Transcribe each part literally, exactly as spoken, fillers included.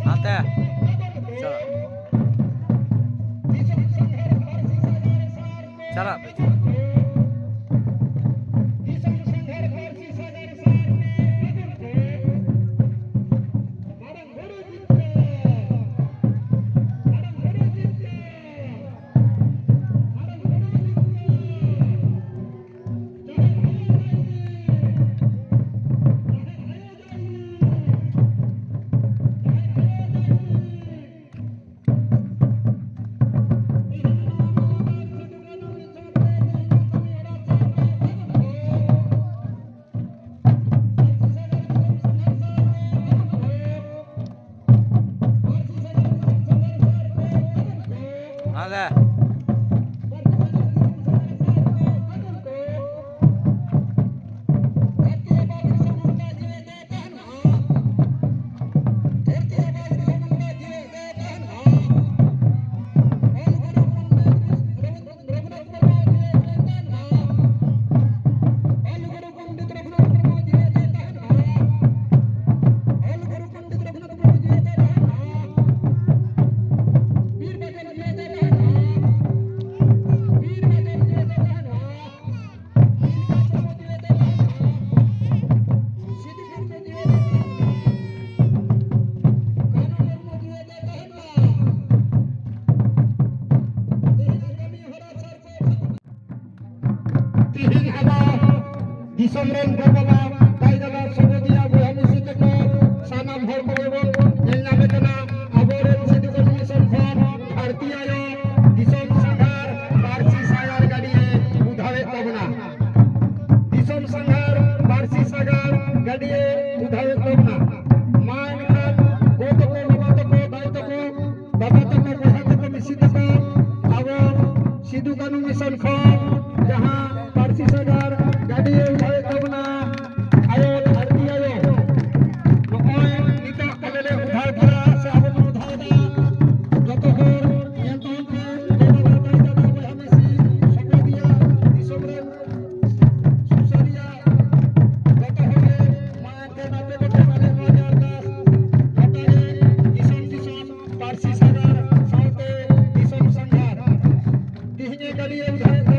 ᱦᱟᱱᱛᱮ᱾ ᱪᱟᱞᱟᱜ᱾ ᱪᱟᱞᱟᱜ ᱯᱮ, ᱪᱟᱞᱟᱜ ᱯᱮ᱾ ᱢᱟᱞᱮ᱾ ᱫᱤᱥᱚᱢ ᱨᱮᱱ ᱜᱚ ᱵᱟᱵᱟ, ᱫᱟᱹᱭ ᱫᱟᱫᱟ, ᱥᱚᱦᱚᱫᱤᱭᱟ, ᱵᱚᱭᱦᱟ ᱢᱤᱥᱤ ᱛᱟᱠᱚ, ᱥᱟᱱᱟᱢ ᱦᱚᱲ ᱠᱚᱜᱮ ᱵᱚᱱ ᱧᱮᱞ ᱧᱟᱢᱮ ᱠᱟᱱᱟ᱾ ᱟᱵᱚᱨᱮᱱ ᱥᱤᱫᱩ ᱠᱟᱹᱱᱦᱩ ᱢᱤᱥᱚᱱ ᱠᱷᱚᱱ ᱫᱷᱟᱹᱨᱛᱤ ᱟᱭᱳ, ᱫᱤᱥᱚᱢ ᱥᱟᱸᱜᱷᱟᱨ, ᱯᱟᱹᱨᱥᱤ ᱥᱟᱸᱜᱷᱟᱨ ᱜᱟᱹᱰᱤᱭᱮ ᱩᱫᱷᱟᱣᱮᱫ ᱛᱟᱵᱚᱱᱟ᱾ ᱫᱤᱥᱚᱢ ᱥᱟᱸᱜᱷᱟᱨ, ᱯᱟᱹᱨᱥᱤ ᱥᱟᱸᱜᱷᱟᱨ ᱜᱟᱹᱰᱤᱭᱮ ᱩᱫᱷᱟᱣᱮᱫ ᱛᱟᱵᱚᱱᱟ᱾ ᱢᱟ ᱮᱱᱠᱷᱟᱱ ᱜᱚ ᱛᱟᱠᱚ, ᱵᱟᱵᱟ ᱛᱟᱠᱚ, ᱫᱟᱹᱭ ᱛᱟᱠᱚ, ᱵᱟᱵᱟ ᱛᱟᱠᱚ, ᱵᱚᱭᱦᱟ ᱛᱟᱠᱚ, ᱢᱤᱥᱤ ᱛᱟᱠᱚ, ᱟᱵᱚ ᱥᱤᱫᱩ ᱠᱟᱹᱱᱦᱩ ᱢᱤᱥᱚᱱ ᱠᱷᱚᱱ ᱡᱟᱦᱟᱸ ᱯᱟᱹᱨᱥᱤ ᱥᱟᱸᱜᱷᱟᱨ ᱜᱟᱹᱰᱤᱭᱮ ᱩᱫᱷᱟᱣᱮᱫ ᱛᱟᱵᱚᱱᱟ, ᱟᱭᱳ ᱫᱷᱟᱹᱨᱛᱤ ᱟᱭᱳ, ᱱᱚᱜᱼᱚᱭ ᱱᱤᱛᱚᱜ ᱟᱞᱮ ᱞᱮ ᱩᱫᱷᱟᱣ ᱠᱮᱫᱟ ᱥᱮ ᱟᱵᱚ ᱵᱚᱱ ᱩᱫᱷᱟᱣ ᱮᱫᱟ, ᱡᱚᱛᱚ ᱦᱚᱲ ᱧᱮᱞ ᱛᱟᱵᱚᱱ ᱯᱮ, ᱜᱚ ᱵᱟᱵᱟ, ᱫᱟᱹᱭ ᱫᱟᱫᱟ, ᱵᱚᱭᱦᱟ ᱢᱤᱥᱤ, ᱥᱚᱢᱟᱡᱤᱭᱟᱹ, ᱫᱤᱥᱚᱢ ᱨᱮᱱ ᱥᱩᱥᱟᱹᱨᱤᱭᱟᱹ, ᱡᱚᱛᱚ ᱦᱚᱲ ᱜᱮ ᱢᱟ ᱮᱱᱛᱮ ᱟᱯᱮ ᱠᱚᱴᱷᱮᱱ ᱟᱞᱮ ᱱᱚᱣᱟ ᱜᱮ ᱟᱨᱫᱟᱥ, ᱜᱚᱴᱟ ᱜᱮ ᱫᱤᱥᱚᱢ ᱫᱤᱥᱚᱢ ᱯᱟᱹᱨᱥᱤ ᱥᱟᱸᱜᱷᱟᱨ ᱥᱟᱶᱛᱮ ᱫᱤᱥᱚᱢ ᱥᱟᱸᱜᱷᱟᱨ᱾ ᱛᱤᱦᱤᱧ ᱮ ᱜᱟᱹᱰᱤᱭᱮ ᱩᱫᱷᱟᱣᱮᱫ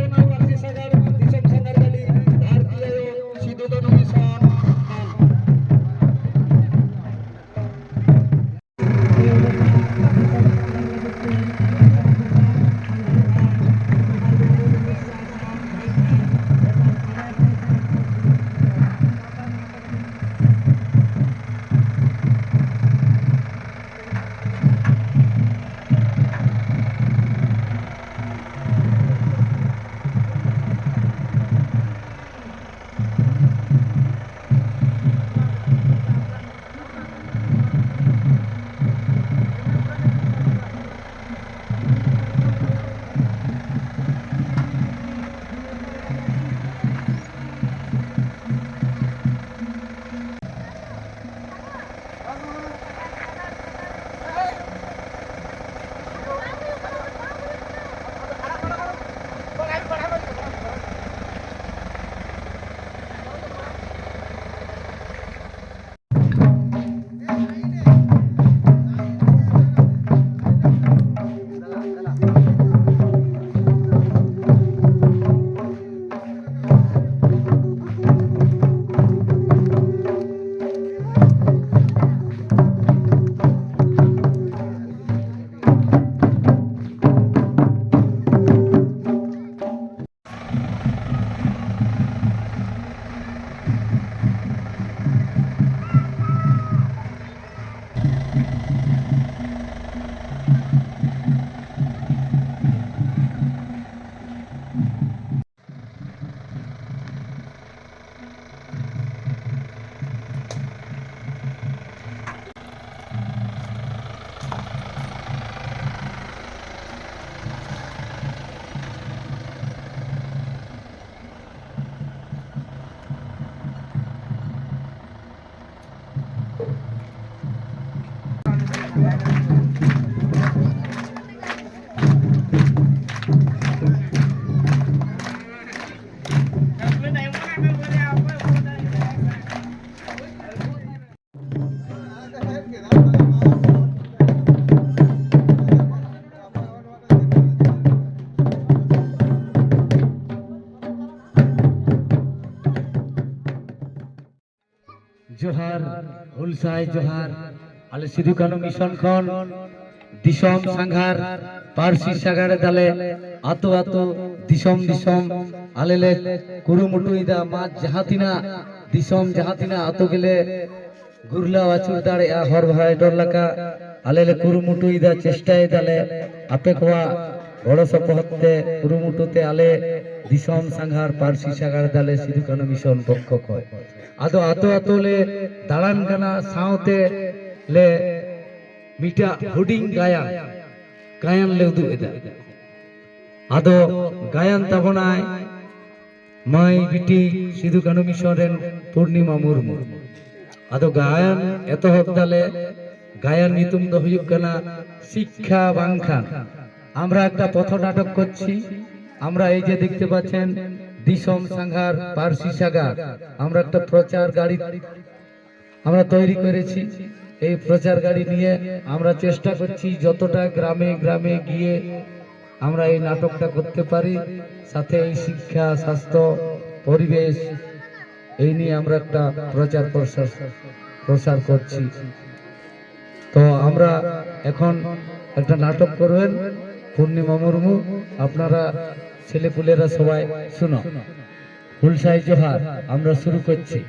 ᱥᱟᱭ ᱡᱚᱦᱟᱨ᱾ ᱟᱞᱮ ᱥᱤᱫᱩ ᱠᱟᱹᱱᱦᱩ ᱢᱤᱥᱚᱱ ᱠᱷᱚᱱ ᱫᱤᱥᱚᱢ ᱥᱟᱸᱜᱷᱟᱨ, ᱯᱟᱹᱨᱥᱤ ᱥᱟᱜᱟᱲ ᱫᱟᱞᱮ, ᱟᱛᱳ ᱟᱛᱳ, ᱫᱤᱥᱚᱢ ᱫᱤᱥᱚᱢ ᱟᱞᱮ ᱞᱮ ᱠᱩᱨᱩᱢᱩᱴᱩᱭᱮᱫᱟ᱾ ᱢᱟ ᱡᱟᱦᱟᱸ ᱛᱤᱱᱟᱹᱜ ᱫᱤᱥᱚᱢ, ᱡᱟᱦᱟᱸ ᱛᱤᱱᱟᱹᱜ ᱟᱛᱳ ᱜᱮᱞᱮ ᱜᱩᱨᱞᱟᱹᱣ ᱟᱹᱪᱩᱨ ᱫᱟᱲᱮᱭᱟᱜᱼᱟ ᱦᱚᱨ ᱵᱷᱟᱭᱰᱚᱨ ᱞᱮᱠᱟ᱾ ᱟᱞᱮ ᱞᱮ ᱠᱩᱨᱩᱢᱩᱴᱩᱭᱮᱫᱟ, ᱪᱮᱥᱴᱟᱭᱮᱫᱟᱞᱮ ᱟᱯᱮ ᱠᱚᱣᱟᱜ ᱜᱚᱲᱚ ᱥᱚᱯᱚᱦᱚᱫ ᱛᱮ, ᱠᱩᱨᱩᱢᱩᱴᱩ ᱛᱮ ᱟᱞᱮ ᱫᱤᱥᱚᱢ ᱥᱟᱸᱜᱷᱟᱨ, ᱯᱟᱹᱨᱥᱤ ᱥᱟᱜᱟᱲ ᱫᱟᱞᱮ ᱥᱤᱫᱩ ᱠᱟᱹᱱᱦᱩ ᱢᱤᱥᱚᱱ ᱯᱚᱠᱠᱷᱚ ᱠᱷᱚᱱ᱾ ᱟᱫᱚ ᱟᱛᱳ ᱟᱛᱳ ᱞᱮ ᱫᱟᱬᱟᱱ ᱠᱟᱱᱟ, ᱥᱟᱶᱛᱮ ᱞᱮ ᱢᱤᱫᱴᱟᱜ ᱦᱩᱰᱤᱧ ᱜᱟᱭᱟᱱ, ᱜᱟᱭᱟᱱ ᱞᱮ ᱩᱫᱩᱜ ᱮᱫᱟ᱾ ᱟᱫᱚ ᱜᱟᱭᱟᱱ ᱛᱟᱵᱚᱱᱟᱭ ᱢᱟᱹᱭ ᱵᱤᱴᱤ ᱥᱤᱫᱩ ᱠᱟᱹᱱᱦᱩ ᱢᱤᱥᱚᱱ ᱨᱮᱱ ᱯᱩᱨᱱᱤᱢᱟ ᱢᱩᱨᱢᱩ᱾ ᱟᱫᱚ ᱜᱟᱭᱟᱱ ᱮᱛᱚᱦᱚᱵ ᱫᱟᱞᱮ᱾ ᱜᱟᱭᱟᱱ ᱧᱩᱛᱩᱢ ᱫᱚ ᱦᱩᱭᱩᱜ ᱠᱟᱱᱟ ᱥᱤᱠᱠᱷᱟ ᱵᱟᱝᱠᱷᱟᱱ᱾ আমরা একটা পথ নাটক করছি। আমরা এই যে দেখতে পাচ্ছেন দিশম সাঙ্গার পার্সি সাগার, আমরা একটা প্রচার গাড়ি আমরা তৈরি করেছি। এই প্রচার গাড়ি নিয়ে আমরা চেষ্টা করছি যতটা গ্রামে গ্রামে গিয়ে আমরা এই নাটকটা করতে পারি, সাথে এই শিক্ষা, স্বাস্থ্য, পরিবেশ, এই নিয়ে আমরা একটা প্রচার প্রসার প্রসার করছি। তো আমরা এখন একটা নাটক করবেন পূর্ণিমা মুর্মু। আপনারা ছেলেপুলেরা সবাই শুনো। হুলসাই জোহার, আমরা শুরু করছি।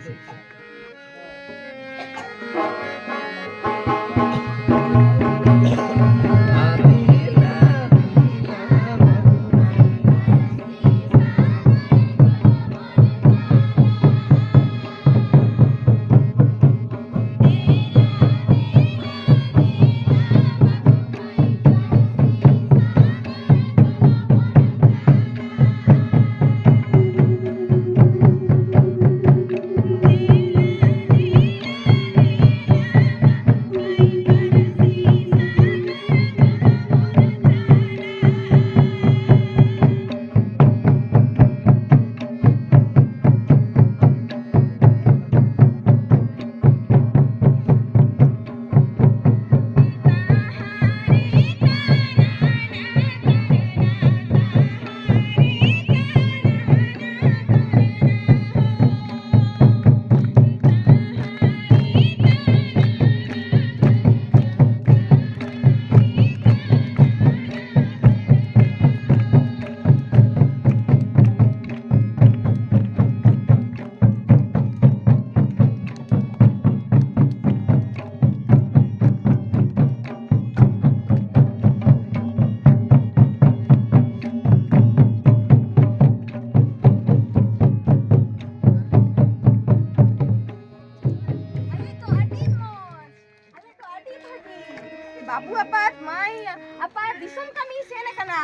ᱢᱟᱭ, ᱟᱯᱟ ᱫᱤᱥᱚᱢ ᱠᱟᱹᱢᱤ ᱥᱮᱱ ᱟᱠᱟᱱᱟ᱾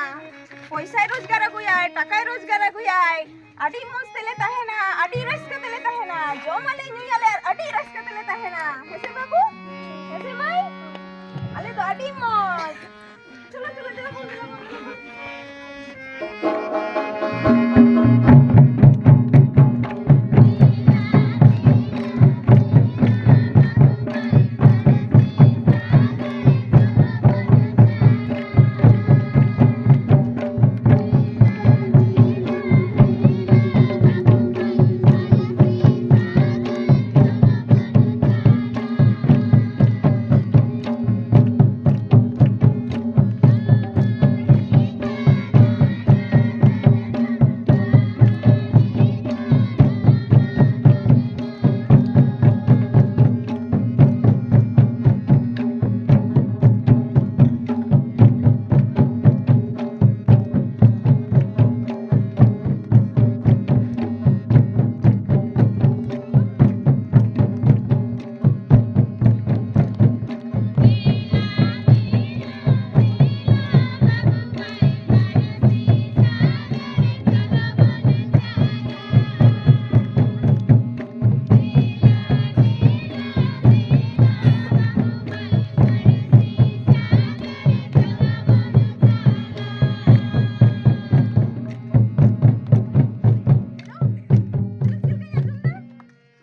ᱯᱚᱭᱥᱟᱭ ᱨᱳᱡᱽᱜᱟᱨ ᱟᱹᱜᱩᱭᱟᱭ, ᱴᱟᱠᱟᱭ ᱨᱳᱡᱽᱜᱟᱨ ᱟᱹᱜᱩᱭᱟᱭ᱾ ᱟᱹᱰᱤ ᱢᱚᱡᱽ ᱛᱮᱞᱮ ᱛᱟᱦᱮᱱᱟ, ᱟᱹᱰᱤ ᱨᱟᱹᱥᱠᱟᱹ ᱛᱮᱞᱮ ᱛᱟᱦᱮᱱᱟ᱾ ᱡᱚᱢᱟᱞᱮ, ᱧᱩᱭᱟᱞᱮ ᱟᱨ ᱟᱹᱰᱤ ᱨᱟᱹᱥᱠᱟᱹ ᱛᱮᱞᱮ ᱛᱟᱦᱮᱱᱟ᱾ ᱦᱮᱸᱥᱮ ᱵᱟᱹᱵᱩ? ᱦᱮᱸᱥᱮ ᱢᱟᱹᱭ? ᱟᱞᱮ ᱫᱚ ᱟᱹᱰᱤ ᱢᱚᱡᱽ᱾ ᱪᱚᱞᱚ, ᱪᱚᱞᱚ, ᱫᱮᱞᱟ ᱵᱚᱱ, ᱫᱮᱞᱟ ᱵᱚᱱ, ᱫᱮᱞᱟ ᱵᱚᱱ᱾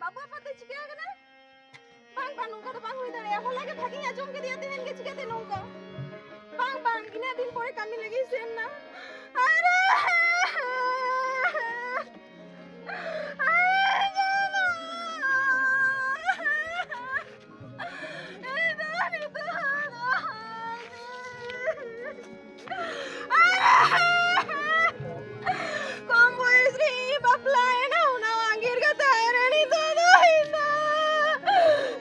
ᱵᱟᱹᱵᱩ ᱟᱯᱟᱛ ᱫᱚ ᱪᱤᱠᱟᱹ ᱟᱠᱟᱱᱟ? ᱵᱟᱝ, ᱵᱟᱝ, ᱱᱚᱝᱠᱟ ᱫᱚ ᱵᱟᱝ ᱦᱩᱭ ᱫᱟᱲᱮᱭᱟᱜᱼᱟ᱾ ᱦᱚᱞᱟ ᱜᱮ ᱵᱷᱟᱜᱤᱧ ᱟᱸᱡᱚᱢ ᱠᱮᱫᱮᱭᱟ, ᱛᱮᱦᱮᱧ ᱜᱮ ᱪᱤᱠᱟᱹᱛᱮ ᱱᱚᱝᱠᱟ? ᱵᱟᱝ, ᱵᱟᱝ, ᱤᱱᱟᱹᱜ ᱫᱤᱱ ᱯᱚᱨᱮ ᱠᱟᱹᱢᱤ ᱞᱟᱹᱜᱤᱫ ᱥᱮᱱ ᱱᱟ᱾ ᱟᱨ ᱠᱚᱢ ᱵᱚᱭᱮᱥ ᱨᱮ ᱵᱟᱯᱞᱟᱭᱮᱱᱟ, ᱚᱱᱟ ᱟᱸᱜᱤᱨ ᱠᱟᱛᱮ ᱟᱭᱨᱮ ᱱᱤᱛᱚᱜ ᱫᱚ ᱤᱧ ᱫᱚ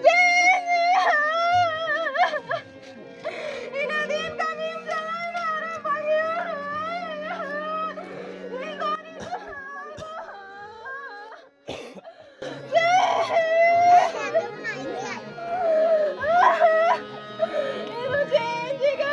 ᱪᱮᱫ ᱤᱧ ᱞᱟᱹᱭᱟ? ᱤᱱᱟᱹᱜ ᱫᱤᱱ ᱠᱟᱹᱢᱤᱢ ᱪᱟᱞᱟᱣᱮᱱᱟ, ᱟᱨ ᱵᱟᱹᱜᱤ ᱦᱚᱴᱚ ᱟᱹᱧ᱾ ᱤᱧ ᱫᱚ ᱱᱤᱛᱚᱜ ᱫᱚ ᱪᱮᱫ ᱤᱧ ᱪᱤᱠᱟᱹᱭᱟ?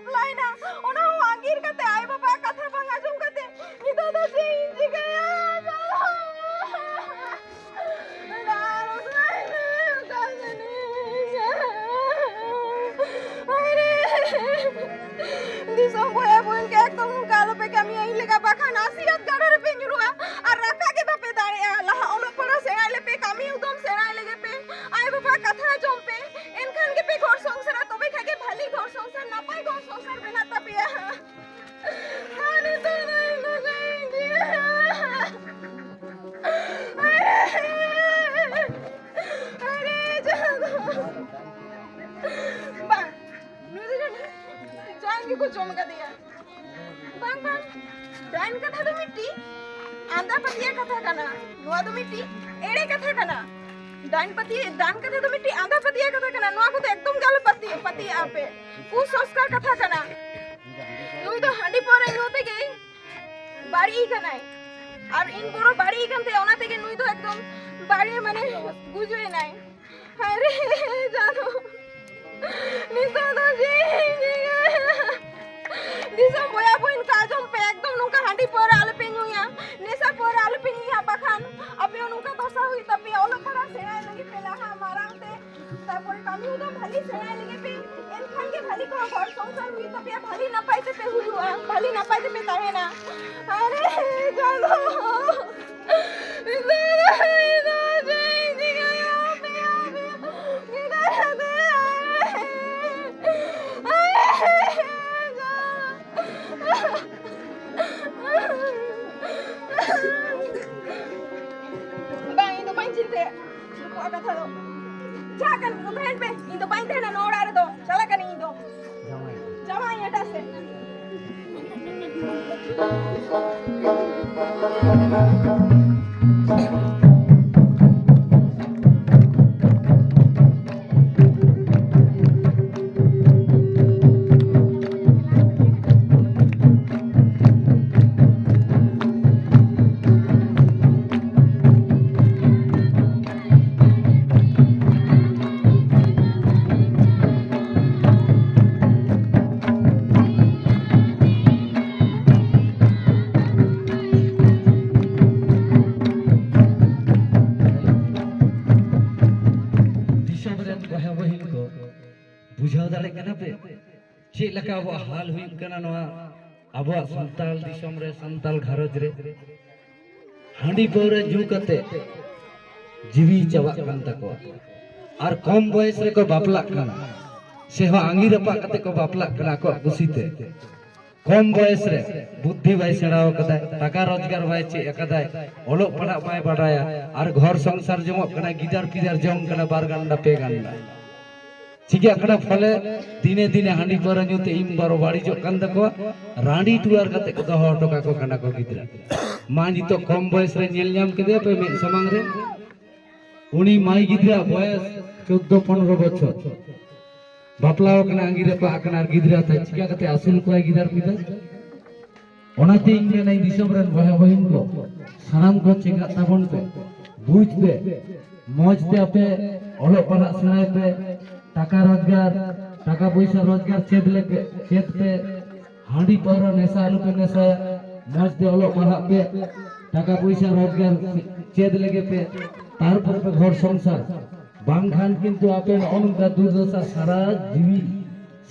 ᱪᱟᱞᱟᱣᱮᱱᱟ, ᱚᱱᱟ ᱦᱚᱸ ᱟᱸᱜᱤᱨ ᱠᱟᱛᱮ, ᱟᱭᱳ ᱵᱟᱵᱟᱣᱟᱜ ᱠᱟᱛᱷᱟ ᱵᱟᱝ ᱟᱸᱡᱚᱢ ᱠᱟᱛᱮ᱾ ᱱᱤᱛᱚᱜ ᱫᱚ ᱪᱮᱫ ᱤᱧ ᱪᱤᱠᱟᱹᱭᱟ? ᱫᱤᱥᱚᱢ ᱵᱚᱭᱦᱟ ᱵᱚᱱ ᱠᱚ, ᱮᱠᱫᱚᱢ ᱱᱚᱝᱠᱟ ᱟᱞᱚᱯᱮ ᱠᱟᱹᱢᱤᱭᱟ᱾ ᱤᱧ ᱞᱮᱠᱟ ᱵᱟᱠᱷᱟᱱ ᱟᱥᱤᱭᱟᱛ ᱜᱟᱰᱟ ᱨᱮᱯᱮ ᱧᱩᱨᱩᱜᱼᱟ ᱟᱨ ᱨᱟᱠᱟᱵ ᱜᱮ ᱵᱟᱯᱮ ᱫᱟᱲᱮᱭᱟᱜᱼᱟ᱾ ᱞᱟᱦᱟ ᱚᱞᱚᱜ ᱯᱟᱲᱦᱟᱣ ᱥᱮᱬᱟᱭ ᱞᱮᱯᱮ, ᱠᱟᱹᱢᱤ ᱩᱫᱚᱢ ᱥᱮᱬᱟᱭ ᱞᱮᱜᱮ ᱯᱮ, ᱟᱭᱳ ᱵᱟᱵᱟ ᱠᱟᱛᱷᱟ ᱟᱸᱡᱚᱢ ᱯᱮ, ᱮᱱᱠᱷᱟᱱ ᱜᱮᱯᱮ ᱜᱷᱚᱨ ᱥᱚᱝᱥᱟᱨᱟ, ᱛᱚᱵᱮ ᱠᱷᱟᱱ ᱜᱮ ᱵᱷᱟᱞᱤ ᱜᱷᱚᱨ ᱥᱚᱝᱥᱟᱨ, ᱱᱟᱯᱟᱭ ᱜᱷᱚᱨ ᱥᱚᱝᱥᱟᱨ ᱵᱮᱱᱟᱜ ᱛᱟᱯᱮᱭᱟ᱾ ᱟᱨ ᱱᱤᱛᱚᱜ ᱫᱚ ᱤᱧ ᱫᱚ ᱪᱮᱫ ᱤᱧ ᱪᱤᱠᱟᱹᱭᱟ? ᱟᱨᱮ, ᱟᱨᱮ, ᱡᱟᱦᱟᱸ ᱫᱚ ᱵᱟᱝ, ᱱᱩᱭ ᱫᱚ ᱡᱟᱹᱱᱤᱡ ᱡᱟᱝ ᱜᱮᱠᱚ ᱡᱚᱢ ᱠᱟᱫᱮᱭᱟ᱾ ᱵᱟᱝ, ᱵᱟᱝ, ᱰᱟᱹᱱ ᱠᱟᱛᱷᱟ ᱫᱚ ᱢᱤᱫᱴᱤᱡ, ᱟᱸᱫᱷᱟ ᱯᱟᱹᱛᱭᱟᱹᱣ ᱠᱟᱛᱷᱟ ᱠᱟᱱᱟ᱾ ᱱᱚᱣᱟ ᱫᱚ ᱢᱤᱫᱴᱤᱡ ᱮᱲᱮ ᱠᱟᱛᱷᱟ ᱠᱟᱱᱟ᱾ ᱰᱟᱹᱱ ᱯᱟᱹᱛᱭᱟᱹᱣ, ᱰᱟᱹᱱ ᱠᱟᱛᱷᱟ ᱫᱚ ᱢᱤᱫᱴᱤᱡ ᱟᱸᱫᱷᱟ ᱯᱟᱹᱛᱭᱟᱹᱣ ᱠᱟᱛᱷᱟ ᱠᱟᱱᱟ᱾ ᱱᱚᱣᱟ ᱠᱚᱫᱚ ᱮᱠᱫᱚᱢ ᱜᱮ ᱟᱞᱚ ᱯᱟᱹᱛᱭᱟᱹ-, ᱯᱟᱹᱛᱭᱟᱹᱜᱼᱟ ᱯᱮ᱾ ᱠᱩᱥᱚᱝᱥᱠᱟᱨ ᱠᱟᱛᱷᱟ ᱠᱟᱱᱟ᱾ ᱱᱩᱭ ᱫᱚ ᱦᱟᱺᱰᱤ ᱯᱟᱹᱣᱨᱟᱹ ᱧᱩ ᱛᱮᱜᱮ ᱵᱟᱹᱲᱤᱡ ᱠᱟᱱᱟᱭ᱾ ᱟᱨ ᱤᱧ ᱵᱚᱲᱚ ᱵᱟᱹᱲᱤᱡ ᱠᱟᱱ ᱛᱟᱭᱟ, ᱚᱱᱟ ᱛᱮᱜᱮ ᱱᱩᱭ ᱫᱚ ᱮᱠᱫᱚᱢ ᱵᱟᱹᱲᱤᱡ, ᱢᱟᱱᱮ, ᱜᱩᱡᱩᱜ ᱮᱱᱟᱭ᱾ ᱟᱨᱮ ᱡᱟᱱᱩ, ᱱᱤᱛᱚᱜ ᱫᱚ ᱪᱮᱫ ᱤᱧ ᱪᱤᱠᱟᱹᱭᱟ? ᱫᱤᱥᱚᱢ ᱵᱚᱭᱦᱟ ᱵᱚᱱ ᱠᱚ, ᱟᱸᱡᱚᱢ ᱯᱮ, ᱮᱠᱫᱚᱢ ᱱᱚᱝᱠᱟ ᱦᱟᱺᱰᱤ ᱯᱟᱹᱣᱨᱟᱹ ᱟᱞᱚᱯᱮ ᱧᱩᱭᱟ, ᱱᱮᱥᱟ ᱯᱟᱹᱣᱨᱟᱹ ᱟᱞᱚᱯᱮ ᱧᱩᱭᱟ, ᱵᱟᱠᱷᱟᱱ ᱟᱯᱮ ᱦᱚᱸ ᱱᱚᱝᱠᱟ ᱫᱚᱥᱟ ᱦᱩᱭᱩᱜ ᱛᱟᱯᱮᱭᱟ᱾ ᱚᱞᱚᱜ ᱯᱟᱲᱦᱟᱜ ᱥᱮᱬᱟᱭ ᱞᱟᱹᱜᱤᱫ ᱯᱮ ᱞᱟᱦᱟ ᱢᱟᱨᱟᱝ ᱛᱮ, ᱛᱟᱨᱯᱚᱨᱮ ᱠᱟᱹᱢᱤ ᱦᱚᱸ ᱵᱷᱟᱹᱞᱤ ᱥᱮᱬᱟᱭ ᱞᱟᱹᱜᱤᱫ ᱯᱮ, ᱮᱱᱠᱷᱟᱱ ᱜᱮ ᱵᱷᱟᱹᱞᱤ ᱠᱚ ᱦᱚᱲ ᱥᱚᱝᱥᱟᱨ ᱦᱩᱭᱩᱜ ᱛᱟᱯᱮᱭᱟ, ᱵᱷᱟᱹᱞᱤ ᱱᱟᱯᱟᱭ ᱛᱮᱯᱮ ᱦᱩᱭᱩᱜᱼᱟ, ᱵᱷᱟᱹᱞᱤ ᱱᱟᱯᱟᱭ ᱛᱮᱯᱮ ᱛᱟᱦᱮᱱᱟ᱾ ᱟᱨᱮ ᱡᱟᱱᱩ᱾ ᱵᱟᱝ, ᱤᱧ ᱫᱚ ᱵᱟᱹᱧ ᱪᱤᱱᱛᱟᱹᱭᱟ ᱱᱩᱠᱩᱣᱟᱜ ᱠᱟᱛᱷᱟ ᱫᱚ᱾ ᱡᱟᱦᱟᱸ ᱠᱟᱱ ᱠᱚ ᱛᱟᱦᱮᱱ ᱯᱮ, ᱤᱧ ᱫᱚ ᱵᱟᱹᱧ ᱛᱟᱦᱮᱱᱟ ᱱᱚᱣᱟ ᱚᱲᱟᱜ ᱨᱮᱫᱚ, ᱪᱟᱞᱟᱜ ᱠᱟᱹᱱᱟᱹᱧ ᱤᱧ ᱫᱚ᱾ ᱪᱟᱞᱟᱜ ᱟᱹᱧ ᱮᱴᱟᱜ ᱥᱮᱫ᱾ ᱪᱮᱫ ᱞᱮᱠᱟ ᱟᱵᱚᱣᱟᱜ ᱦᱟᱞ ᱦᱩᱭᱩᱜ ᱠᱟᱱᱟ ᱱᱚᱣᱟ ᱟᱵᱚᱣᱟᱜ ᱥᱟᱱᱛᱟᱲ ᱫᱤᱥᱚᱢ ᱨᱮ, ᱥᱟᱱᱛᱟᱲ ᱜᱷᱟᱨᱚᱸᱡᱽ ᱨᱮ? ᱦᱟᱺᱰᱤ ᱯᱟᱹᱣᱨᱟᱹ ᱧᱩ ᱠᱟᱛᱮ ᱡᱤᱣᱤ ᱪᱟᱵᱟᱜ ᱠᱟᱱ ᱛᱟᱠᱚᱣᱟ᱾ ᱟᱨ ᱠᱚᱢ ᱵᱚᱭᱮᱥ ᱨᱮᱠᱚ ᱵᱟᱯᱞᱟᱜ ᱠᱟᱱᱟ, ᱥᱮ ᱦᱚᱸ ᱟᱸᱜᱤᱨ ᱟᱯᱟᱜ ᱠᱟᱛᱮ ᱠᱚ ᱵᱟᱯᱞᱟᱜ ᱠᱟᱱᱟ ᱟᱠᱚᱣᱟᱜ ᱠᱩᱥᱤᱛᱮ᱾ ᱠᱚᱢ ᱵᱚᱭᱮᱥ ᱨᱮ ᱵᱩᱫᱽᱫᱷᱤ ᱵᱟᱭ ᱥᱮᱬᱟ ᱟᱠᱟᱫᱟᱭ, ᱴᱟᱠᱟ ᱨᱳᱡᱽᱜᱟᱨ ᱵᱟᱭ ᱪᱮᱫ ᱟᱠᱟᱫᱟᱭ, ᱚᱞᱚᱜ ᱯᱟᱲᱦᱟᱜ ᱵᱟᱭ ᱵᱟᱰᱟᱭᱟ, ᱟᱨ ᱜᱷᱚᱨ ᱥᱚᱝᱥᱟᱨ ᱡᱚᱝᱚᱜ ᱠᱟᱱᱟ, ᱜᱤᱫᱟᱹᱨ ᱯᱤᱫᱟᱹᱨ ᱡᱚᱝ ᱠᱟᱱᱟ ᱵᱟᱨ ᱜᱟᱱᱰᱟ ᱯᱮ ᱜᱟᱱᱰᱟ᱾ ᱪᱤᱠᱟᱹᱜ ᱠᱟᱱᱟ? ᱯᱷᱚᱞᱮ ᱫᱤᱱᱮ ᱫᱤᱱᱮ ᱦᱟᱺᱰᱤ ᱯᱟᱹᱣᱨᱟᱹ ᱧᱩ ᱛᱮ ᱤᱢ ᱵᱟᱨᱚ ᱵᱟᱹᱲᱤᱡᱚᱜ ᱠᱟᱱ ᱛᱟᱠᱚᱣᱟ, ᱨᱟᱺᱰᱤ ᱴᱩᱣᱟᱹᱨ ᱠᱟᱛᱮ ᱠᱚ ᱫᱚᱦᱚ ᱦᱚᱴᱚ ᱠᱟᱠᱚ ᱠᱟᱱᱟ ᱠᱚ ᱜᱤᱫᱽᱨᱟᱹ᱾ ᱢᱟ ᱱᱤᱛᱚᱜ ᱠᱚᱢ ᱵᱚᱭᱮᱥ ᱨᱮ ᱧᱮᱞ ᱧᱟᱢ ᱠᱮᱫᱮᱭᱟ ᱯᱮ ᱢᱮᱫ ᱥᱟᱢᱟᱝ ᱨᱮ, ᱩᱱᱤ ᱢᱟᱹᱭ ᱜᱤᱫᱽᱨᱟᱹ ᱵᱚᱭᱮᱥ ᱪᱳᱫᱽᱫᱳ ᱯᱚᱱᱨᱚ ᱵᱚᱪᱷᱚᱨ, ᱵᱟᱯᱞᱟ ᱟᱠᱟᱱᱟ, ᱟᱸᱜᱤᱨ ᱟᱯᱟᱜ ᱟᱠᱟᱱᱟ, ᱟᱨ ᱜᱤᱫᱽᱨᱟᱹ ᱛᱟᱭ ᱪᱤᱠᱟ ᱠᱟᱛᱮ ᱟᱹᱥᱩᱞ ᱠᱚᱣᱟᱭ ᱜᱤᱫᱟᱹᱨ ᱯᱤᱫᱟᱹᱨ? ᱚᱱᱟᱛᱮ ᱤᱧ ᱢᱮᱱᱟ, ᱤᱧ ᱫᱤᱥᱚᱢ ᱨᱮᱱ ᱵᱚᱭᱦᱟ ᱵᱚᱦᱤᱱ ᱠᱚ, ᱥᱟᱱᱟᱢ ᱠᱚ ᱪᱮᱸᱜᱷᱟᱜ ᱛᱟᱵᱚᱱ ᱯᱮ, ᱵᱩᱡᱽ ᱯᱮ, ᱢᱚᱡᱽ ᱛᱮ ᱟᱯᱮ ᱚᱞᱚᱜ ᱯᱟᱲᱦᱟᱜ ᱥᱮᱬᱟᱭ ᱯᱮ, ᱴᱟᱠᱟ ᱨᱳᱡᱽᱜᱟᱨ, ᱴᱟᱠᱟ ᱯᱚᱭᱥᱟ ᱨᱳᱡᱽᱜᱟᱨ ᱪᱮᱫ ᱞᱮᱠᱟ ᱪᱮᱫ ᱯᱮ, ᱦᱟᱺᱰᱤ ᱯᱟᱹᱣᱨᱟᱹ ᱱᱮᱥᱟ ᱟᱞᱚ ᱯᱮ ᱱᱮᱥᱟᱭᱟ, ᱢᱚᱡᱽ ᱛᱮ ᱚᱞᱚᱜ ᱯᱟᱲᱦᱟᱜ ᱯᱮ, ᱴᱟᱠᱟ ᱯᱚᱭᱥᱟ ᱨᱳᱡᱽᱜᱟᱨ ᱪᱮᱫ ᱞᱮᱜᱮ ᱯᱮ, ᱛᱟᱨᱯᱚᱨᱮ ᱯᱮ ᱜᱷᱚᱨ ᱥᱚᱝᱥᱟᱨ᱾ ᱵᱟᱝᱠᱷᱟᱱ ᱠᱤᱱᱛᱩ ᱟᱯᱮ ᱱᱚᱜᱼᱚ ᱱᱚᱝᱠᱟ ᱫᱩᱨᱫᱚᱥᱟ ᱥᱟᱨᱟ ᱡᱤᱣᱤ,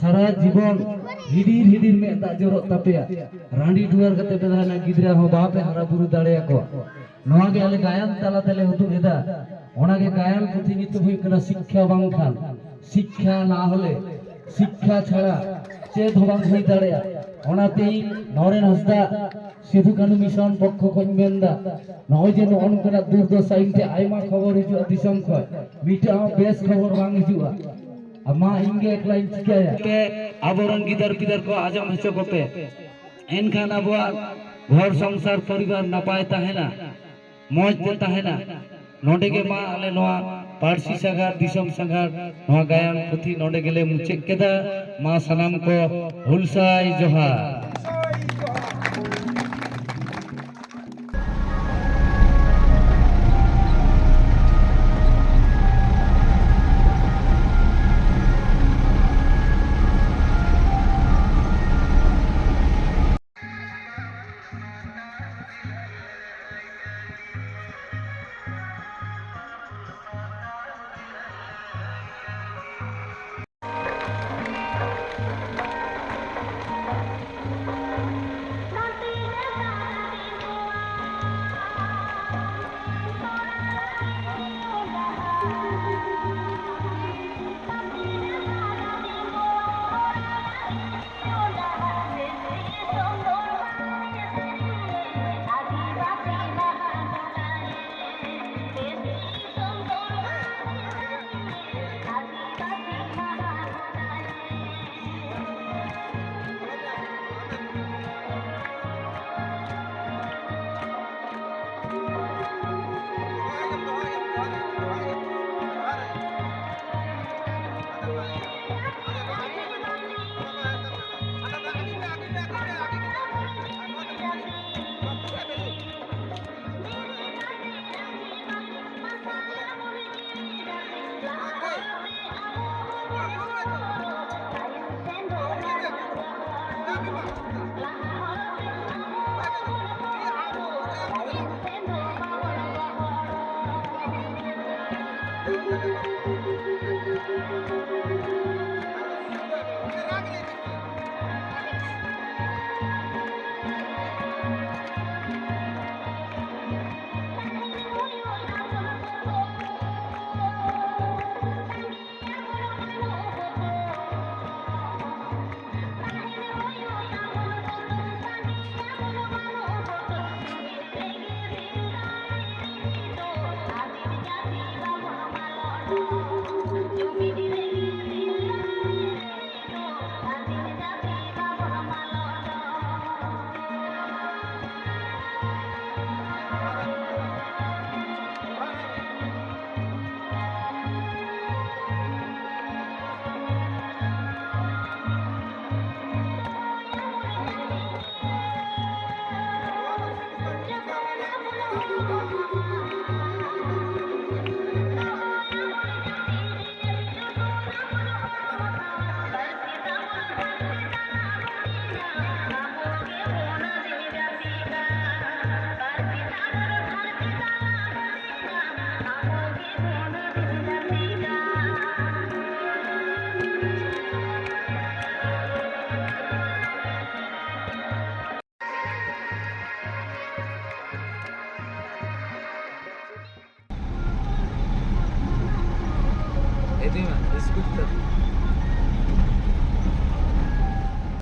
ᱥᱟᱨᱟ ᱡᱤᱵᱚᱱ ᱦᱤᱰᱤᱨ ᱦᱤᱰᱤᱨ ᱢᱮᱫ ᱫᱟᱜ ᱡᱚᱨᱚᱜ ᱛᱟᱯᱮᱭᱟ᱾ ᱨᱟᱺᱰᱤ ᱴᱩᱣᱟᱹᱨ ᱠᱟᱛᱮ ᱯᱮ ᱛᱟᱦᱮᱱᱟ, ᱜᱤᱫᱽᱨᱟᱹ ᱦᱚᱸ ᱵᱟᱯᱮ ᱦᱟᱨᱟ ᱵᱩᱨᱩ ᱫᱟᱲᱮᱭᱟᱠᱚᱣᱟ᱾ ᱱᱚᱣᱟ ᱜᱮ ᱟᱞᱮ ᱜᱟᱭᱟᱱ ᱛᱟᱞᱟ ᱛᱮᱞᱮ ᱩᱫᱩᱜ ᱮᱫᱟ᱾ ᱚᱱᱟ ᱜᱮ ᱜᱟᱭᱟᱱ ᱯᱩᱛᱷᱤ ᱧᱩᱛᱩᱢ ᱦᱩᱭᱩᱜ ᱠᱟᱱᱟ ᱥᱤᱠᱠᱷᱟ ᱵᱟᱝᱠᱷᱟᱱ, ᱥᱤᱠᱠᱷᱟ ᱱᱟ ᱦᱚᱞᱮ, ᱥᱤᱠᱠᱷᱟ ᱪᱷᱟᱲᱟ ᱪᱮᱫ ᱦᱚᱸ ᱵᱟᱝ ᱦᱩᱭ ᱫᱟᱲᱮᱭᱟᱜᱼᱟ᱾ ᱚᱱᱟᱛᱮ ᱤᱧ ᱱᱚᱨᱮᱱ ᱦᱟᱸᱥᱫᱟ ᱥᱤᱫᱷᱩ ᱠᱟᱹᱱᱦᱩ ᱢᱤᱥᱚᱱ ᱯᱚᱠᱠᱷᱚ ᱠᱷᱚᱱ ᱢᱮᱱᱫᱟ, ᱱᱚᱜᱼᱚᱭ ᱡᱮ ᱱᱚᱜᱼᱚ ᱱᱚᱝᱠᱟᱱᱟᱜ ᱫᱩᱨᱫᱚᱥᱟ, ᱤᱧ ᱴᱷᱮᱱ ᱟᱭᱢᱟ ᱠᱷᱚᱵᱚᱨ ᱦᱤᱡᱩᱜᱼᱟ ᱫᱤᱥᱚᱢ ᱠᱷᱚᱱ, ᱢᱤᱫᱴᱟᱝ ᱦᱚᱸ ᱵᱮᱥ ᱠᱷᱚᱵᱚᱨ ᱵᱟᱝ ᱦᱤᱡᱩᱜᱼᱟ᱾ ᱟᱨ ᱢᱟ ᱤᱧ ᱜᱮ ᱮᱠᱞᱟᱧ ᱪᱤᱠᱟᱹᱭᱟ? ᱯᱮ ᱟᱵᱚᱨᱮᱱ ᱜᱤᱫᱟᱹᱨ ᱯᱤᱫᱟᱹᱨ ᱠᱚ ᱟᱸᱡᱚᱢ ᱦᱚᱪᱚ ᱠᱚᱯᱮ, ᱮᱱᱠᱷᱟᱱ ᱟᱵᱚᱣᱟᱜ ᱜᱷᱚᱨ ᱥᱚᱝᱥᱟᱨ ᱯᱚᱨᱤᱵᱟᱨ ᱱᱟᱯᱟᱭ ᱛᱟᱦᱮᱱᱟ, ᱢᱚᱡᱽ ᱛᱮ ᱛᱟᱦᱮᱱᱟ᱾ ᱱᱚᱰᱮ ᱜᱮ ᱢᱟ ᱟᱞᱮ ᱱᱚᱣᱟ ᱯᱟᱹᱨᱥᱤ ᱥᱟᱸᱜᱷᱟᱨ, ᱫᱤᱥᱚᱢ ᱥᱟᱸᱜᱷᱟᱨ, ᱱᱚᱣᱟ ᱜᱟᱭᱟᱱ ᱯᱩᱛᱷᱤ ᱱᱚᱰᱮ ᱜᱮᱞᱮ ᱢᱩᱪᱟᱹᱫ ᱠᱮᱫᱟ᱾ ᱢᱟ ᱥᱟᱱᱟᱢ ᱠᱚ ᱦᱩᱞᱥᱟᱹᱭ ᱡᱚᱦᱟᱨ᱾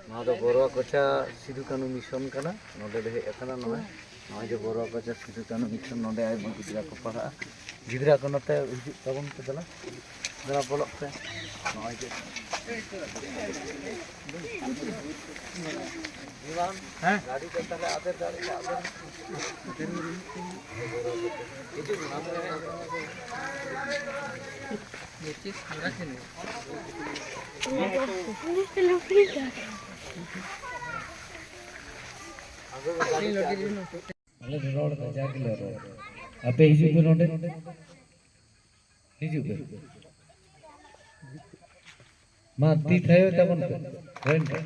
ᱱᱚᱣᱟ ᱫᱚ ᱵᱚᱨᱚᱣᱟ ᱠᱚᱪᱟ ᱥᱤᱫᱩ ᱠᱟᱹᱱᱩ ᱢᱤᱥᱚᱱ ᱠᱟᱱᱟ᱾ ᱱᱚᱰᱮ ᱞᱮ ᱦᱮᱡ ᱟᱠᱟᱱᱟ᱾ ᱱᱚᱜᱼᱚᱭ, ᱱᱚᱜᱼᱚᱭ ᱡᱮ ᱵᱚᱨᱚᱣᱟ ᱠᱚᱪᱟ ᱥᱤᱫᱩ ᱠᱟᱹᱱᱩ ᱢᱤᱥᱚᱱ, ᱱᱚᱰᱮ ᱟᱭᱢᱟ ᱜᱤᱫᱽᱨᱟᱹ ᱠᱚ ᱯᱟᱲᱦᱟᱜᱼᱟ᱾ ᱜᱤᱫᱽᱨᱟᱹ ᱠᱚ ᱱᱚᱛᱮ ᱦᱤᱡᱩᱜ ᱛᱟᱵᱚᱱ ᱯᱮ, ᱫᱮᱞᱟ, ᱫᱮᱞᱟ ᱵᱚᱞᱚᱜ ᱯᱮ᱾ ᱱᱚᱜᱼᱚᱭ ᱡᱮ ᱦᱮᱸ, ᱜᱟᱹᱰᱤ ᱫᱚ ᱛᱟᱦᱞᱮ ᱟᱫᱮᱨ ᱫᱟᱲᱮᱭᱟᱜᱼᱟ, ᱟᱫᱮᱨ᱾ ᱦᱤᱡᱩᱜ ᱢᱮ, ᱟᱢ ᱫᱚ᱾ ᱟᱞᱮ ᱫᱚ ᱨᱚᱲ ᱫᱚ ᱡᱟ ᱜᱮᱞᱮ ᱨᱚᱲ᱾ ᱟᱯᱮ ᱦᱤᱡᱩᱜ ᱯᱮ ᱱᱚᱰᱮ᱾ ᱦᱤᱡᱩᱜ ᱯᱮ᱾ ᱢᱟ, ᱛᱤ ᱛᱷᱟᱭᱚ ᱛᱟᱵᱚᱱ ᱯᱮ᱾ ᱦᱳᱭᱮᱱ ᱠᱷᱟᱱ᱾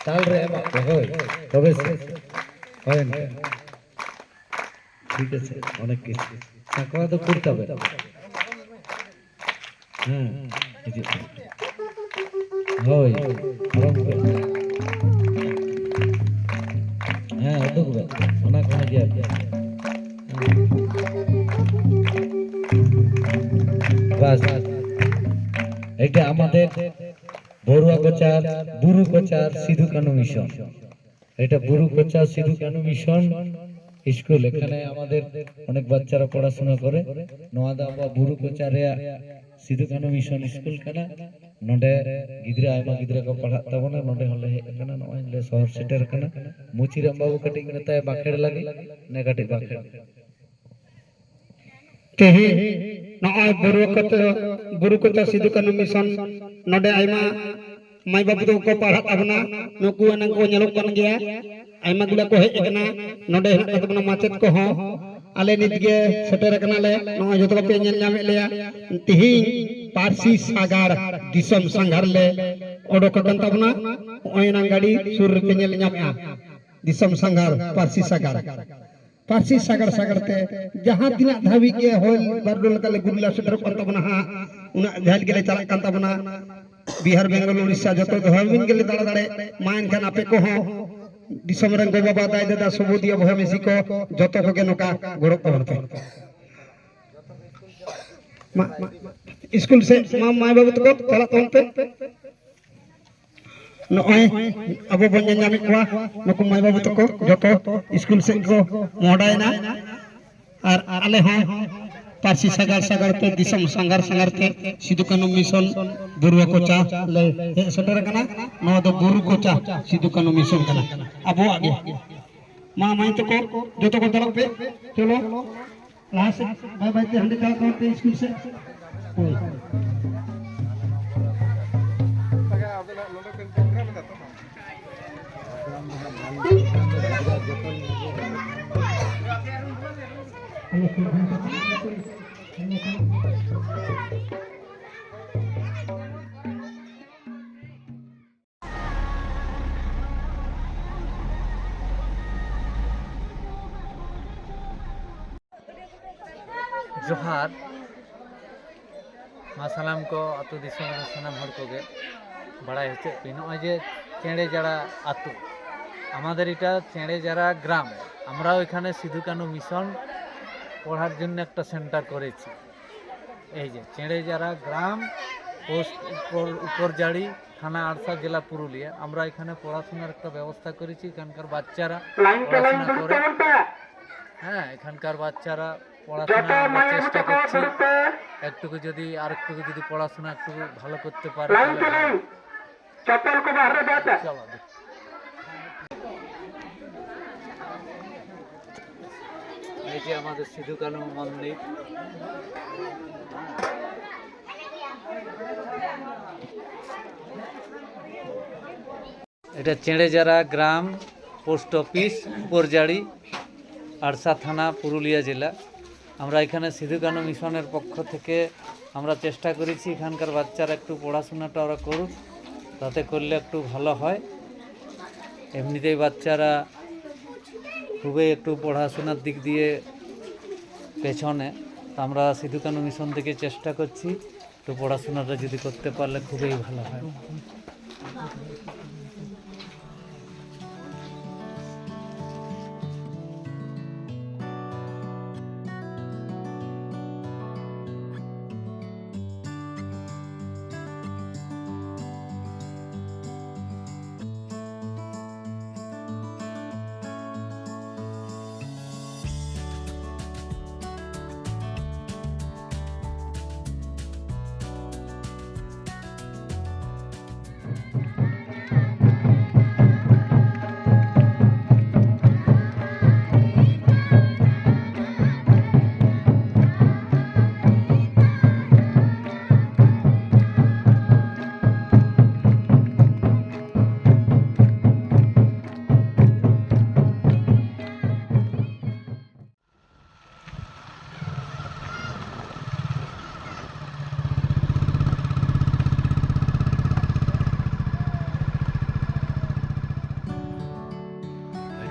ᱛᱟᱞ ᱨᱮ ᱮᱢᱟᱜ ᱯᱮ, ᱦᱳᱭ᱾ ᱛᱚᱵᱮ ᱥᱮ᱾ ᱦᱳᱭᱮᱱ ᱠᱷᱟᱱ᱾ ᱴᱷᱤᱠ ᱟᱪᱷᱮ, ᱚᱱᱮᱠ ᱠᱤᱪᱷᱩ᱾ ᱥᱟᱠᱣᱟ ᱫᱚ ᱠᱩᱲ ᱛᱟᱵᱮᱱ᱾ ᱦᱮᱸ, ᱦᱤᱡᱩᱜ ᱯᱮ᱾ ᱦᱳᱭ, ᱯᱟᱨᱚᱢ ᱯᱮ᱾ ᱦᱮᱸ, ᱩᱰᱩᱠ ᱵᱮᱱ᱾ ᱚᱱᱟ ᱠᱚᱦᱚᱸ ᱜᱮᱭᱟ ᱯᱮ᱾ বাস। এটা আমাদের বড়ুয়া কচার, বুরু কচার, সিধু কানু মিশন। এটা বুরু কচার সিধু কানু মিশন স্কুল। এখানে আমাদের অনেক বাচ্চারা পড়াশোনা করে। ᱱᱚᱣᱟ ᱫᱚ ᱟᱵᱚᱣᱟᱜ ᱵᱩᱨᱩ ᱠᱚᱪᱟ ᱨᱮᱭᱟᱜ ᱥᱤᱫᱩ ᱠᱟᱹᱱᱩ ᱢᱤᱥᱚᱱ ᱥᱠᱩᱞ ᱠᱟᱱᱟ᱾ ᱱᱚᱰᱮ ᱜᱤᱫᱽᱨᱟᱹ, ᱟᱭᱢᱟ ᱜᱤᱫᱽᱨᱟᱹ ᱠᱚ ᱯᱟᱲᱦᱟᱜ ᱛᱟᱵᱚᱱᱟ᱾ ᱱᱚᱰᱮ ᱦᱚᱸᱞᱮ ᱦᱮᱡ ᱟᱠᱟᱱᱟ, ᱱᱚᱜᱼᱚᱭ ᱞᱮ ᱥᱚᱦᱚᱨ ᱥᱮᱴᱮᱨ ᱟᱠᱟᱱᱟ᱾ ᱢᱩᱪᱤᱨᱟᱢ ᱵᱟᱹᱵᱩ ᱠᱟᱹᱴᱤᱡ ᱢᱮᱛᱟᱭ ᱵᱟᱠᱷᱮᱲ ᱞᱟᱹᱜᱤᱫ, ᱱᱮ ᱠᱟᱹᱴᱤᱡ ᱵᱟᱠᱷᱮᱲ᱾ ᱛᱮᱦᱮᱧ ᱱᱚᱜᱼᱚᱭ ᱵᱩᱨᱩ ᱠᱚᱪᱟ, ᱵᱩᱨᱩ ᱠᱚᱪᱟ ᱥᱤᱫᱩ ᱠᱟᱹᱱᱩ ᱢᱤᱥᱚᱱ, ᱱᱚᱰᱮ ᱟᱭᱢᱟ ᱢᱟᱹᱭ ᱵᱟᱹᱵᱩ ᱛᱟᱠᱚ ᱠᱚ ᱯᱟᱲᱦᱟᱜ ᱛᱟᱵᱚᱱᱟ᱾ ᱱᱩᱠᱩ ᱮᱱᱟᱝ ᱠᱚ ᱧᱮᱞᱚᱜ ᱠᱟᱱ ᱜᱮᱭᱟ, ᱟᱭᱢᱟ ᱜᱩᱞᱟ ᱠᱚ ᱦᱮᱡ ᱟᱠᱟᱱᱟ᱾ ᱱᱚᱰᱮ ᱦᱮᱱᱟᱜ ᱛᱟᱵᱚᱱᱟ ᱢᱟᱪᱮᱫ ᱠᱚᱦᱚᱸ᱾ ᱟᱞᱮ ᱱᱤᱛ ᱜᱮ ᱥᱮᱴᱮᱨ ᱟᱠᱟᱱᱟᱞᱮ᱾ ᱱᱚᱜᱼᱚᱭ ᱡᱚᱛᱚ ᱵᱟᱯᱮ ᱧᱮᱞ ᱧᱟᱢᱮᱫ ᱞᱮᱭᱟ᱾ ᱛᱤᱦᱤᱧ ᱯᱟᱹᱨᱥᱤ ᱥᱟᱜᱟᱲ ᱫᱤᱥᱚᱢ ᱥᱟᱸᱜᱷᱟᱨ ᱞᱮ ᱚᱰᱚᱠ ᱟᱠᱟᱱ ᱛᱟᱵᱚᱱᱟ᱾ ᱱᱚᱜᱼᱚᱭ ᱮᱱᱟᱝ ᱜᱟᱹᱰᱤ ᱥᱩᱨ ᱨᱮᱯᱮ ᱧᱮᱞ ᱧᱟᱢᱮᱫᱼᱟ, ᱫᱤᱥᱚᱢ ᱥᱟᱸᱜᱷᱟᱨ, ᱯᱟᱹᱨᱥᱤ ᱥᱟᱜᱟᱲ᱾ ᱯᱟᱹᱨᱥᱤ ᱥᱟᱜᱟᱲ ᱥᱟᱜᱟᱲ ᱛᱮ ᱡᱟᱦᱟᱸ ᱛᱤᱱᱟᱹᱜ ᱫᱷᱟᱹᱵᱤᱡ ᱜᱮ ᱦᱚᱭ ᱵᱟᱨᱰᱳ ᱞᱮᱠᱟ ᱞᱮ ᱜᱩᱨᱞᱟ ᱥᱮᱴᱮᱨᱚᱜ ᱠᱟᱱ ᱛᱟᱵᱚᱱᱟ ᱦᱟᱸᱜ, ᱩᱱᱟᱹᱜ ᱡᱷᱟᱹᱞ ᱜᱮᱞᱮ ᱪᱟᱞᱟᱜ ᱠᱟᱱ ᱛᱟᱵᱚᱱᱟ᱾ ᱵᱤᱦᱟᱨ, ᱵᱮᱝᱜᱚᱞ, ᱩᱲᱤᱥᱥᱟ ᱡᱚᱛᱚ ᱫᱷᱟᱹᱵᱤᱡ ᱜᱮᱞᱮ ᱫᱟᱬᱟ ᱫᱟᱲᱮᱭᱟᱜ ᱢᱟ᱾ ᱮᱱᱠᱷᱟᱱ ᱟᱯᱮ ᱠᱚᱦᱚᱸ ᱫᱤᱥᱚᱢ ᱨᱮᱱ ᱜᱚ ᱵᱟᱵᱟ, ᱫᱟᱹᱭ ᱫᱟᱫᱟ, ᱥᱚᱵᱩᱫᱤᱭᱟᱹ ᱵᱚᱭᱦᱟ ᱢᱤᱥᱤ ᱠᱚ ᱡᱚᱛᱚ ᱠᱚᱜᱮ ᱱᱚᱝᱠᱟ ᱜᱚᱲᱚ ᱛᱟᱵᱚᱱ ᱯᱮ᱾ ᱢᱟ, ᱢᱟ᱾ ᱥᱠᱩᱞ ᱥᱮᱫ ᱢᱟ ᱢᱟᱹᱭ ᱵᱟᱹᱵᱩ ᱛᱟᱠᱚ ᱪᱟᱞᱟᱜ ᱛᱟᱵᱚᱱ ᱯᱮ᱾ ᱱᱚᱜᱼᱚᱭ ᱟᱵᱚ ᱵᱚᱱ ᱧᱮᱞ ᱧᱟᱢᱮᱫ ᱠᱚᱣᱟ, ᱱᱩᱠᱩ ᱢᱟᱹᱭ ᱵᱟᱹᱵᱩ ᱛᱟᱠᱚ ᱡᱚᱛᱚ ᱥᱠᱩᱞ ᱥᱮᱫ ᱠᱚ ᱢᱚᱦᱰᱟᱭᱮᱱᱟ᱾ ᱟᱨ ᱟᱞᱮ ᱦᱚᱸ ᱯᱟᱹᱨᱥᱤ ᱥᱟᱜᱟᱲ ᱥᱟᱜᱟᱲ ᱛᱮ, ᱫᱤᱥᱚᱢ ᱥᱟᱸᱜᱷᱟᱨ ᱥᱟᱸᱜᱷᱟᱨ ᱛᱮ ᱥᱤᱫᱩ ᱠᱟᱹᱱᱦᱩ ᱢᱤᱥᱚᱱ ᱵᱩᱨᱩ ᱠᱚᱪᱟ ᱞᱮ ᱦᱮᱡ ᱥᱮᱴᱮᱨ ᱟᱠᱟᱱᱟ᱾ ᱱᱚᱣᱟ ᱫᱚ ᱵᱩᱨᱩ ᱠᱚᱪᱟ ᱥᱤᱫᱩ ᱠᱟᱹᱱᱦᱩ ᱢᱤᱥᱚᱱ ᱠᱟᱱᱟ, ᱟᱵᱚᱣᱟᱜ ᱜᱮ᱾ ᱢᱟ ᱢᱟᱹᱭ ᱛᱟᱠᱚ ᱡᱚᱛᱚ ᱠᱚ ᱪᱟᱞᱟᱜ ᱯᱮ, ᱪᱚᱞᱚ ᱞᱟᱦᱟ ᱥᱮᱫ, ᱵᱟᱭ ᱵᱟᱭ ᱛᱮ ᱦᱟᱸᱰᱮ ᱪᱟᱞᱟᱜ ᱛᱟᱵᱚᱱ ᱯᱮ ᱥᱠᱩᱞ ᱥᱮᱫ᱾ ᱦᱳᱭ᱾ ᱡᱚᱦᱟᱨ᱾ ᱢᱟ ᱥᱟᱱᱟᱢ ᱠᱚ ᱟᱹᱛᱩ ᱫᱤᱥᱚᱢ ᱨᱮᱱ ᱥᱟᱱᱟᱢ ᱦᱚᱲ ᱠᱚᱜᱮ ᱵᱟᱲᱟᱭ ᱦᱚᱪᱚᱭᱮᱫ ᱯᱮ, ᱱᱚᱜᱼᱚᱭ ᱡᱮ ᱪᱮᱬᱮ ᱡᱟᱲᱟ ᱟᱹᱛᱩ, আমাদের এটা চেড়েজারা গ্রাম, আমরাও এখানে সিধু কানু মিশন পড়ার জন্য একটা সেন্টার করেছি। এই যে চেড়েজারা গ্রাম, পোস্ট উপর, উপরজাড়ি, থানা আরসা, জেলা পুরুলিয়া। আমরা এখানে পড়াশোনার একটা ব্যবস্থা করেছি, এখানকার বাচ্চারা লাইন পড়াশোনা করে। হ্যাঁ, এখানকার বাচ্চারা পড়াশোনা আমরা চেষ্টা করছি, একটুকু যদি, আর একটুকু যদি পড়াশোনা একটু ভালো করতে পারে, তাহলে ভালো। চপ্পল কো বাহার রে বেটা। চলো, দেখি। এই যে আমাদের সিধু কানু মন্দির। এটা চেড়েজারা গ্রাম, পোস্ট অফিস, উপরজাড়ি, আরসা থানা, পুরুলিয়া জেলা। আমরা এখানে সিধু কানু মিশনের পক্ষ থেকে আমরা চেষ্টা করেছি এখানকার বাচ্চারা একটু পড়াশোনাটা ওরা করুক, তাতে করলে একটু ভালো হয়। এমনিতেই বাচ্চারা খুবই একটু পড়াশোনার দিক দিয়ে পেছনে, তো আমরা সিধু কানু মিশন থেকে চেষ্টা করছি একটু পড়াশোনাটা যদি করতে পারলে খুবই ভালো হয়।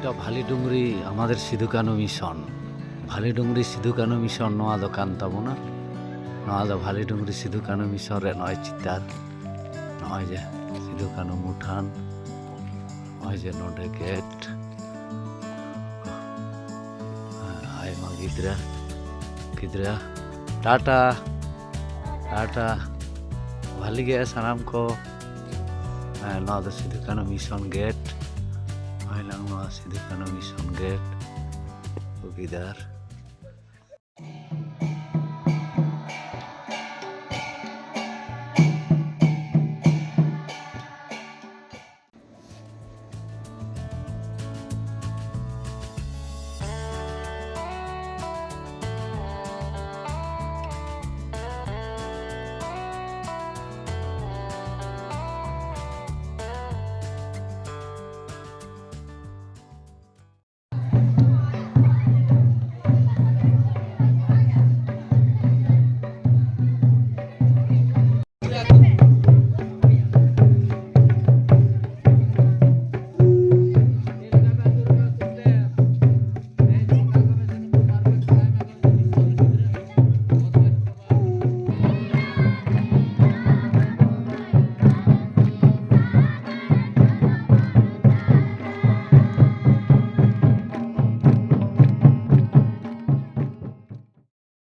ᱵᱷᱟᱞᱤ ᱰᱩᱝᱨᱤ ᱟᱢᱟᱫᱮᱨ ᱥᱤᱫᱷᱩ ᱠᱟᱹᱱᱦᱩ ᱢᱤᱥᱚᱱ, ᱵᱷᱟᱞᱤ ᱰᱩᱝᱨᱤ ᱥᱤᱫᱷᱩ ᱠᱟᱹᱱᱦᱩ ᱢᱤᱥᱚᱱ ᱱᱚᱣᱟ ᱫᱚ ᱠᱟᱱ ᱛᱟᱵᱚᱱᱟ᱾ ᱱᱚᱣᱟ ᱫᱚ ᱵᱷᱟᱞᱤ ᱰᱩᱝᱨᱤ ᱥᱤᱫᱷᱩ ᱠᱟᱹᱱᱦᱩ ᱢᱤᱥᱚᱱ ᱨᱮ ᱱᱚᱜᱼᱚᱭ ᱪᱤᱛᱟᱨ, ᱱᱚᱜᱼᱚᱭ ᱡᱮ ᱥᱤᱫᱷᱩ ᱠᱟᱹᱱᱦᱩ ᱢᱩᱴᱷᱟᱹᱱ, ᱱᱚᱜᱼᱚᱭ ᱡᱮ ᱱᱚᱰᱮ ᱜᱮᱴ, ᱟᱭᱢᱟ ᱜᱤᱫᱽᱨᱟᱹ, ᱜᱤᱫᱽᱨᱟᱹ, ᱴᱟᱴᱟ, ᱴᱟᱴᱟ, ᱵᱷᱟᱞᱤ ᱜᱮ ᱥᱟᱱᱟᱢ ᱠᱚ᱾ ᱦᱮᱸ, ᱱᱚᱣᱟ ᱫᱚ ᱥᱤᱫᱷᱩ ᱠᱟᱹᱱᱦᱩ ᱢᱤᱥᱚᱱ ᱜᱮᱴ᱾ ᱦᱳᱭ, ᱱᱟᱝ ᱱᱚᱣᱟ ᱥᱤᱫᱷᱩ ᱠᱟᱹᱱᱦᱩ ᱢᱤᱥᱚᱱ ᱜᱮᱴ, ᱪᱚᱣᱠᱤᱫᱟᱨ᱾